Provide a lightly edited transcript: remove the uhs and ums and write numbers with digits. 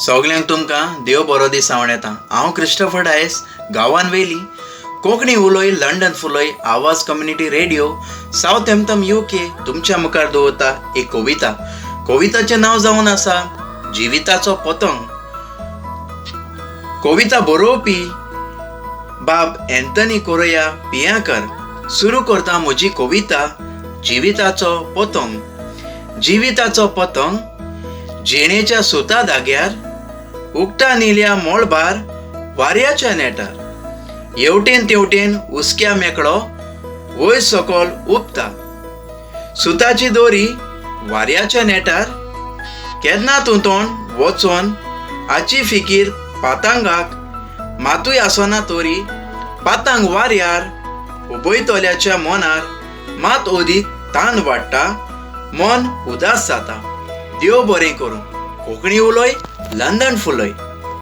सगल्यांक तुमकां देव बरो दीस येता. हांव क्रिस्टोफर डायस, गांवान वेली कोंकणी उलोय लंडन फुलोय आवाज कम्युनिटी रेडिओ सावथहॅम्पटन UK तुमच्या मुखार दवरता एक कविता. कविताचें नांव जावन आसा जिविताचो पतंग. कविता बरोवपी बाब एंथनी कोरया पियाकर. सुरू करता म्हजी कविता जिविताचो पतंग. जिविताचो पतंग जिणेच्या सुता धाग्यार उकटा निल्या मळबार वाऱ्याच्या नेटार येवटेन तेवटेन हुसक्या मेकळो वयर सकल उबता. सुताची दोरी वाऱ्याच्या नेटार केन्ना तुंतोन वचोन हाची फिकीर पातांगाक मातूय आसना तरी पातांग वाऱ्यार उबयतल्याच्या मनार मात अदीक तान वाडटा, मन उदास जाता. देव बरें करूं. कोंकणी उलय, लंडन फुलय.